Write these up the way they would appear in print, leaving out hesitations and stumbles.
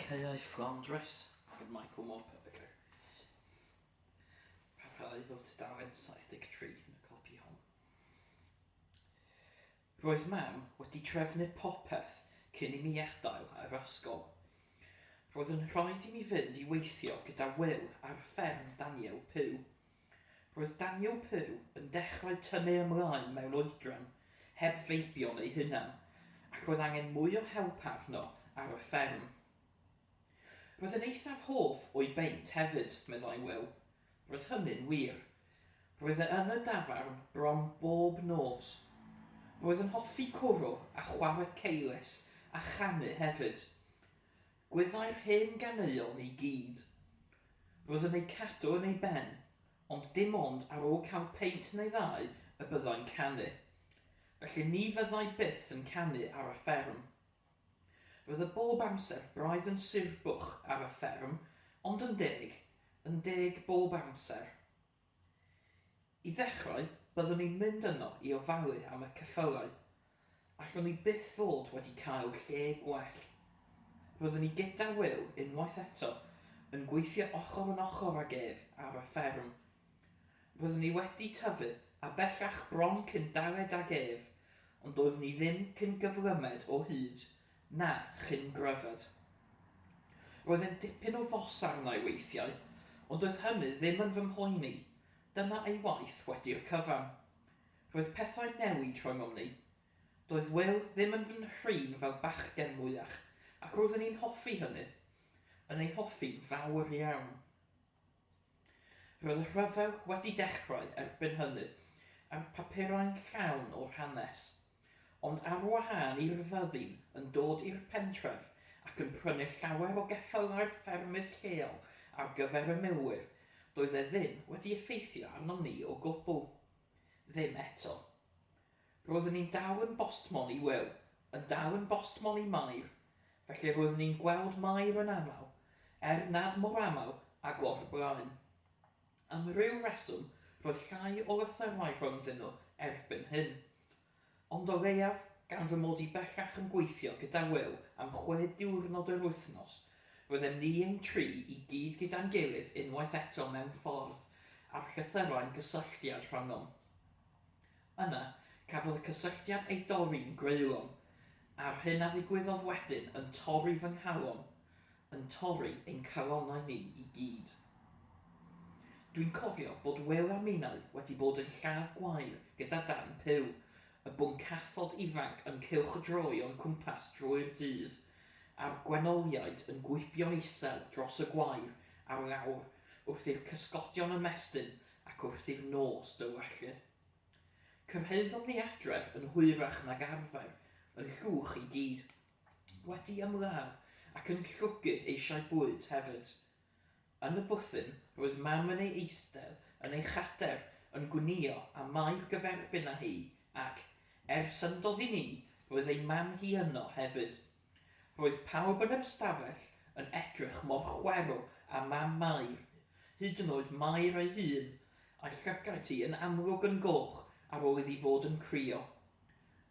Caeau Fflandrys gan Michael Morpurgo. Parhau o tudalen 73 yn y copi hon. Roedd mam wedi trefnu popeth cyn i mi adael yr ysgol. Roedd yn rhaid i mi fynd i weithio gyda Will ar fferm Daniel Pugh. Roedd Daniel Pugh yn dechrau tynnu ymlaen mewn oedran, heb feibion ei hunan, ac roedd angen mwy o help arno ar y fferm. Roedd yn eithaf hoff o'i beint hefyd, meddai Will. Roedd hynny'n wir. Roedd e yn y dafarn bron bob nos. Roedd yn hoffi cwrw a chwarae ceilis a chanu hefyd. Gwyddai'r hen ganeuon i gyd. Roedd yn eu cadw yn ei ben, ond dim ond ar ôl cael peint neu ddau y byddai'n canu. Felly ni fyddai byth yn canu ar y fferm. Roedd y bob amser braidd yn surbwch ar y fferm, ond yn deg, yn deg bob amser. I ddechrau, byddwn i'n mynd yno i ofalu am y ceffylau. Allwn i byth fod wedi cael lle gwell. Roeddwn i gyda Will unwaith eto, yn gweithio ochr yn ochr ag ef ar y fferm. Roeddwn i wedi tyfu, a bellach bron cyn daled ag ef, ond doeddwn i ddim cyn gyflymed o hyd. Na, chyn gryfed. Roedd e'n dipyn o fos arna i weithiau, ond doedd hynny ddim yn fy mhoeni, dyna ei waith wedi'r cyfan. Roedd pethau'n newid rhyngom ni. Doedd Wil ddim yn fy nhrin fel bachgen mwyach, ac roeddwn i'n hoffi hynny. Yn ei hoffi'n fawr iawn. Roedd y rhyfel wedi dechrau erbyn hynny, a'r papurau'n llawn o'r hanes. Ond ar wahân i'r fyddin yn dod i'r pentref ac yn prynu llawer o geffylau'r ffermydd lleol ar gyfer y milwyr, doedd e ddim wedi effeithio arnom ni o gwbl. Ddim eto. Roeddwn i'n dal yn bostmon i Wil, yn dal yn bostmon i Mair, felly roeddwn i'n gweld Mair yn aml, er nad mor aml ag o'r blaen. Am ryw reswm, roedd llai o lythyrau rhyngddyn nhw erbyn hyn. Ond o leiaf, gan fy mod i bellach yn gweithio gyda Wil am chwe diwrnod yr wythnos, roeddem ni ein tri i gyd gyda'n gilydd unwaith eto mewn ffordd, a'r llythyrau'n gysylltiad rhyngom. Yna, cafodd y cysylltiad ei dorri'n greulon, a'r hyn a ddigwyddodd wedyn yn torri fy nghalon, yn torri ein calonnau ni i gyd. Dwi'n cofio bod Wil a minnau wedi bod yn lladd gwair gyda Dan Pugh, y bwncathod ifanc yn cylchdroi o'n cwmpas drwy'r dydd, a'r gwenoliaid yn gwibio'n isel dros y gwair ar lawr wrth i'r cysgodion ymestyn ac wrth i'r nos dywallu. Cyrhaeddom ni adref yn hwyrach nag arfer, yn llwch i gyd, wedi ymladd ac yn llwgu eisiau bwyd hefyd. Yn y bwthyn, roedd mam yn ei eistedd yn ei chadair yn gwnïo a Mair gyferbyn â hi ac, er syndod i ni, roedd ei mam hi yno hefyd. Roedd pawb yn yr ystafell yn edrych mor chwerw â mam Mair, hyd yn oed Mair ei hun, a'i llygaid hi yn amlwg yn goch ar ôl iddi fod yn crio.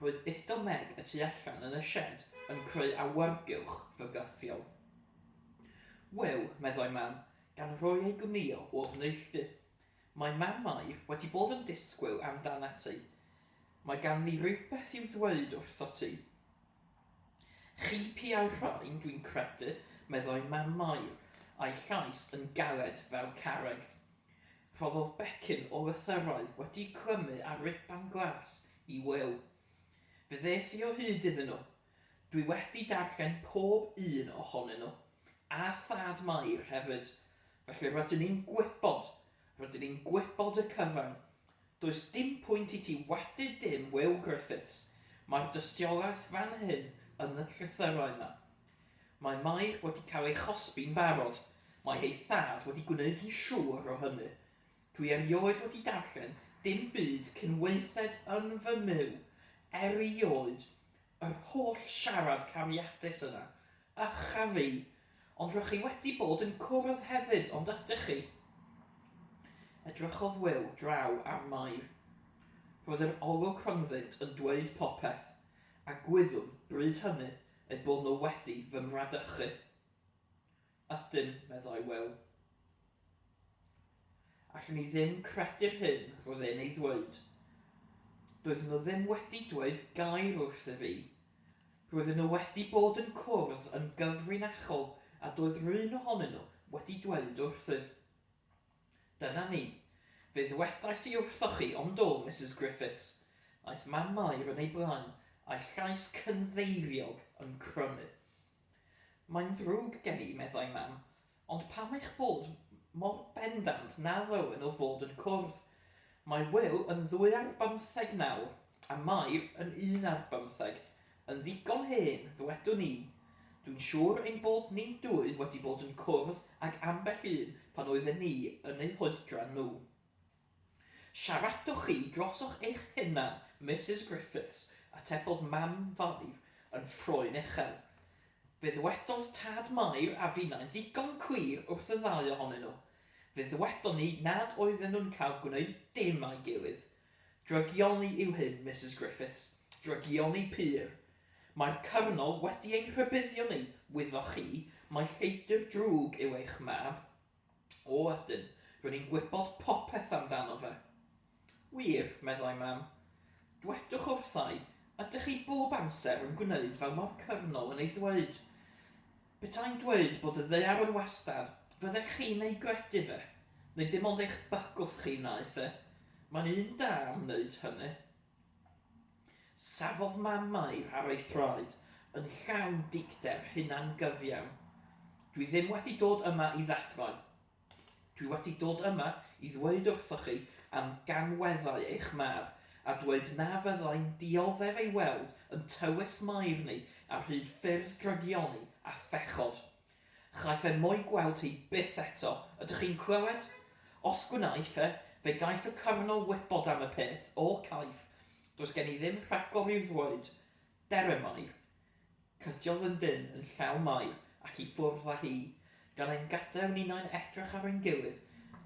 Roedd Udo Meg y tu allan yn y sied yn creu awyrgylch fygythiol. Wil, meddai Mam, gan roi ei gwnïo o'r neilltu. Mae Mam Mair wedi bod yn disgwyl amdanat ti. Mae ganddi rywbeth i'w ddweud wrthot ti. Chi piau'r rhain, dwi'n credu, meddai Mam Mair, a'i llais yn galed fel carreg. Rhoddodd becyn o lythyrau wedi'u clymu â ruban glas i Wil. Fe ddes i o hyd iddyn nhw. Dwi wedi darllen pob un ohonyn nhw. A thad Mair hefyd. Felly rydyn ni'n gwybod. Rydyn ni'n gwybod y cyfan. Does dim pwynt i ti wadu dim Wil Griffiths, mae'r dystiolaeth fan hyn yn y llythyrau 'ma. Mae Mair wedi cael ei chosbi'n barod, mae ei thad wedi gwneud yn siŵr o hynny. Dwi erioed wedi darllen dim byd cyn waethed yn fy myw, erioed. Yr holl siarad cariadus yna. Ych a fi! Ond r'ych chi wedi bod yn cwrdd hefyd, on'd ydych chi? Edrychodd Wil draw ar Mair. Roedd yr olwg rhyngddynt yn dweud popeth, a gwyddwn, bryd hynny, eu bod nhw wedi fy mradychu. Ydyn, meddai Wil. Allwn i ddim credu'r hyn roedd e'n ei ddweud. Doedden nhw ddim wedi dweud gair wrthyf i. Roedden nhw wedi bod yn cwrdd yn gyfrinachol a doedd 'run ohonyn nhw wedi dweud wrthyf. Dyna ni. Fe ddwedais i wrthoch chi, ond do, Misus Griffiths. Aeth mam Mair yn ei blaen, a'i llais cynddeiriog yn crynu. Mae'n ddrwg gen i, meddai mam, ond pam eich bod mor bendant na ddylen nhw fod yn cwrdd? Mae Wil yn ddwy ar bymtheg nawr, a Mair yn un ar bymtheg. Yn ddigon hen, ddwedwn i. Dwi'n siŵr ein bod ni'n dwy wedi bod yn cwrdd ag ambell un pan oedden ni yn eu hoedran nhw. Siaradwch chi drosoch eich hunan, Misus Griffiths, atebodd mam Fair yn ffroen uchel. Fe ddwedodd tad Mair a finnau'n ddigon clir wrth y ddau ohonyn nhw. Fe ddwedon ni nad oedden nhw'n cael gwneud dim â'i gilydd. Drygioni yw hyn, Misus Griffiths, drygioni pur. Mae'r Cyrnol wedi ein rhybuddio ni, wyddoch chi, mai lleidr drwg yw eich mab. O, ydyn, ro'n i'n gwybod popeth amdano fe. Wir, meddai Mam. Dwedwch wrtha i, ydych chi bob amser yn gwneud fel mae'r cyrnol yn ei ddweud? Petai'n dweud bod y ddaear yn wastad, fyddech chi'n ei gredu fe? Neu dim ond eich bygwth chi wnaeth e? Mae'n un da am wneud hynny. Safodd mam Mair ar ei thraed, yn llawn dicter hunangyfiawn. Dwi ddim wedi dod yma i ddadlau. Dwi wedi dod yma i ddweud wrthoch chi am gamweddau eich mab, a dweud na fyddai'n dioddef ei weld yn tywys Mair ni ar hyd ffyrdd drygioni a phechod. Chaiff e mo'i gweld hi byth eto, ydych chi'n clywed? Os gwnaiff e, fe gaiff y cyrnol wybod am y peth, o, caiff. Does gen i ddim rhagor i'w ddweud. Dere, Mair. Cydiodd yn dynn yn llaw Mair ac i ffwrdd â hi, gan ein gadael ninnau'n edrych ar ein gilydd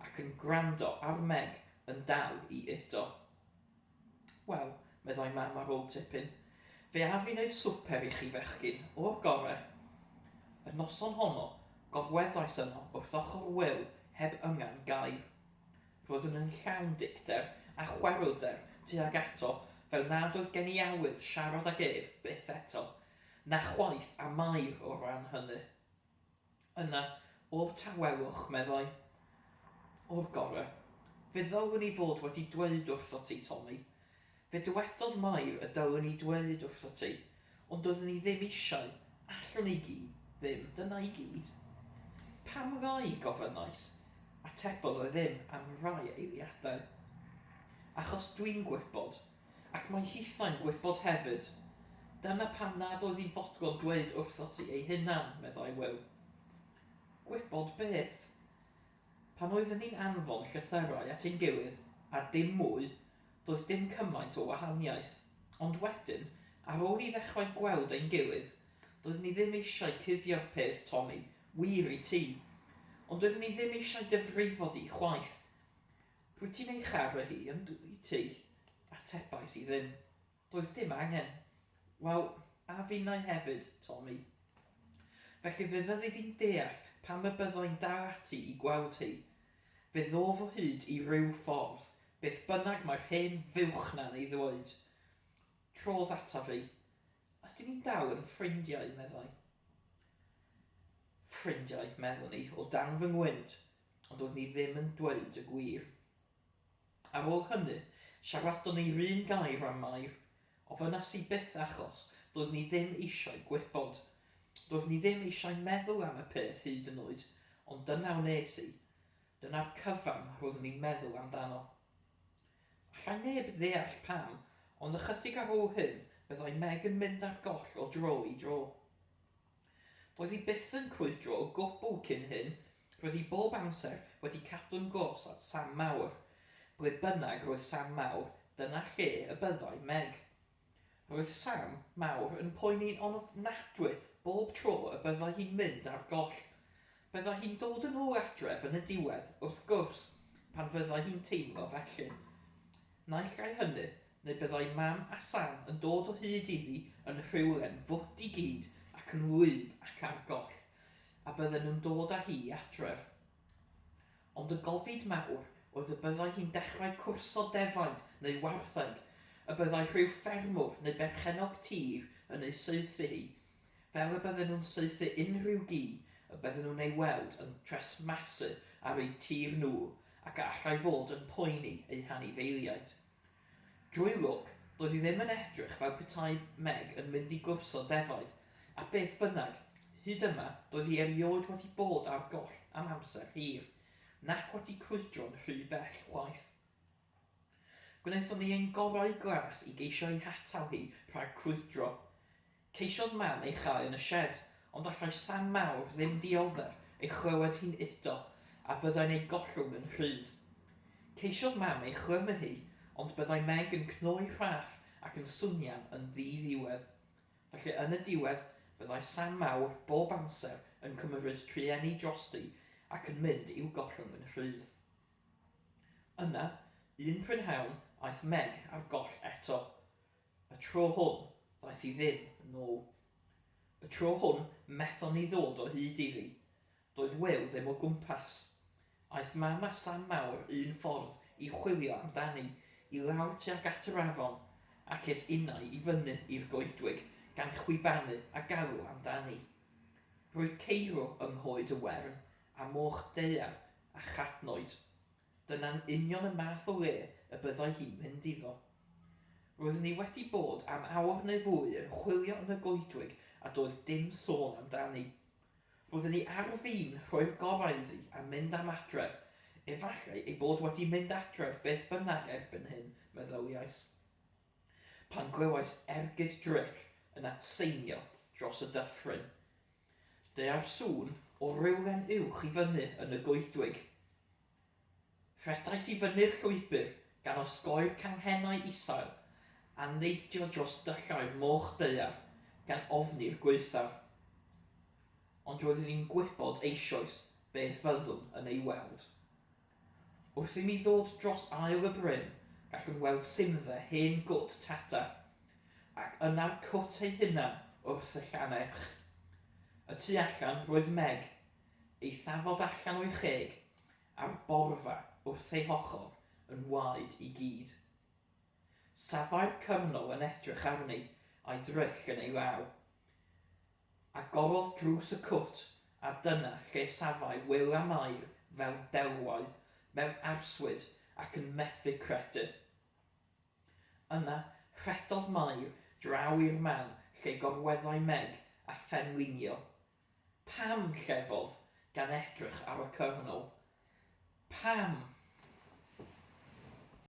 ac yn gwrando ar Meg yn dal i udo. Wel, meddai Mam ar ôl tipyn, fe af i wneud swper i chi fechgyn, o'r gore. Y noson honno, gorweddais yno wrth ochr Wil heb yngan gair. Roeddwn yn llawn dicter a chwerwder tuag ato fel nad oedd gen i awydd siarad ag ef byth eto, na chwaith â Mair o ran hynny. Yna, o'r tawelwch, meddai. O'r gore. Fe ddylwn i fod wedi dweud wrthot ti, Tommy. Fe dywedodd Mair y dylwn i dweud wrthot ti, ond doeddwn i ddim eisiau, allwn i gyd ddim, dyna i gyd. Pam rai? gofynnais. Atebodd e ddim am rai eiliadau. Achos dwi'n gwybod. Ac mae hithau'n gwybod hefyd. Dyna pam nad oedd hi'n fodlon dweud wrthot ti ei hunan, meddai Wil. Gwybod beth? Pan oedden ni'n anfon llythyrau at ein gilydd, a dim mwy, doedd dim cymaint o wahaniaeth. Ond wedyn, ar ôl ni ddechrau gweld ein gilydd, doeddwn ni ddim eisiau cuddio'r peth, Tommy, wir i ti. Ond doeddwn ni ddim eisiau dy frifo di, chwaith. Rwyt ti'n ei charu hi, yn dwyt ti? Atebais i ddim. Doedd dim angen. Wel, a finnau hefyd, Tommy. Felly fe fyddi di'n deall pam y byddai'n dal ati i gweld hi. Fe ddof o hyd i ryw ffordd, beth bynnag mae'r hen fuwch 'na'n ei ddweud. Trodd ataf i. Ydyn ni'n dal yn ffrindiau? meddai. Ffrindiau, meddwn i, o dan fy ngwynt, ond doeddwn i ddim yn dweud y gwir. Ar ôl hynny, siaradon ni 'run gair am Mair. Ofynnas i byth achos doeddwn i ddim eisiau gwybod. Doeddwn i ddim eisiau meddwl am y peth hyd yn oed, ond dyna wnes i. Dyna'r cyfan roeddwn i'n meddwl amdano. Allai neb ddeall pam, ond ychydig ar ôl hyn, byddai Meg yn mynd ar goll o dro i dro. Doedd hi byth yn crwydro o gwbl cyn hyn, roedd hi bob amser wedi cadw'n glos at Sam Mawr. Ble bynnag roedd Sam Mawr, dyna lle y byddai Meg. Roedd Sam Mawr yn poeni'n ofnadwy bob tro y byddai hi'n mynd ar goll. Byddai hi'n dod yn ôl adref yn y diwedd, wrth gwrs, pan fyddai hi'n teimlo felly. Naill ai hynny, neu byddai Mam a Sam yn dod o hyd iddi yn rhywle'n fwd i gyd ac yn wlyb ac ar goll. A bydden nhw'n dod â hi adref. Ond y gofid mawr oedd y byddai hi'n dechrau cwrso defaid neu wartheg, y byddai rhyw ffermwr neu berchennog tir yn ei saethu hi, fel y bydden nhw'n saethu unrhyw gi y bydden nhw'n ei weld yn tresmasu ar eu tir nhw ac a allai fod yn poeni eu hanifeiliaid. Drwy lwc, doedd hi ddim yn edrych fel petai Meg yn mynd i gwrso defaid, a beth bynnag, hyd yma doedd hi erioed wedi bod ar goll am amser hir, nac wedi crwydro'n rhy bell chwaith. Gwnaethon ni ein gorau glas i geisio ei hatal hi rhag crwydro. Ceisiodd Mam ei chau yn y sied, ond allai Sam Mawr ddim dioddef ei chlywed hi'n udo, a byddai'n ei gollwng yn rhydd. Ceisiodd Mam ei chlymu hi, ond byddai Meg yn cnoi rhaff ac yn swnian yn ddi-ddiwedd. Felly yn y diwedd, byddai Sam Mawr bob amser yn cymryd trueni drosti ac yn mynd i'w gollwng yn rhydd. Yna, un prynhawn, aeth Meg ar goll eto. Y tro hwn, ddaeth hi ddim yn ôl. Y tro hwn, methon ni ddod o hyd iddi. Doedd Wil ddim o gwmpas. Aeth Mam a Sam Mawr un ffordd i chwilio amdani, i lawr tuag at yr afon, ac es innau i fyny i'r goedwig, gan chwibanu a galw amdani. Roedd ceirw yng Nghoed y Wern, a moch daear, a chadnoid. Dyna'n union y math o le y byddai hi'n mynd iddo. Roeddwn i wedi bod am awr neu fwy yn chwilio yn y goedwig a doedd dim sôn amdani. Roeddwn i ar fin rhoi'r gorau iddi a mynd am adref, efallai ei bod wedi mynd adref beth bynnag erbyn hyn, meddyliais. Pan glywais ergyd dryll yn atseinio dros y dyffryn. Deuai'r sŵn o rywle'n uwch i fyny yn y goedwig. Rhedais i fyny'r llwybr gan osgoi'r canghennau isail a neidio dros dyllau'r moch daear gan ofni'r gwaethaf. Ond roeddwn i'n gwybod eisoes beth fyddwn yn ei weld. Wrth i mi ddod dros ael y bryn, gallwn weld simdde hen gwt Tata, ac yna'r cwt ei hunan wrth y llannerch. Y tu allan roedd Meg, ei thafod allan o'i cheg, a'r borfa wrth ei hochr yn waed i gyd. Safai'r cyrnol yn edrych arni, a'i ddryll yn ei law. Agorodd drws y cwt, a dyna lle safai Wil a Mair fel delwau, mewn arswyd ac yn methu credu. Yna, rhedodd Mair draw i'r man lle gorweddai Meg a phenlinio. Pam, llefodd, gan edrych ar y cyrnol. Pam?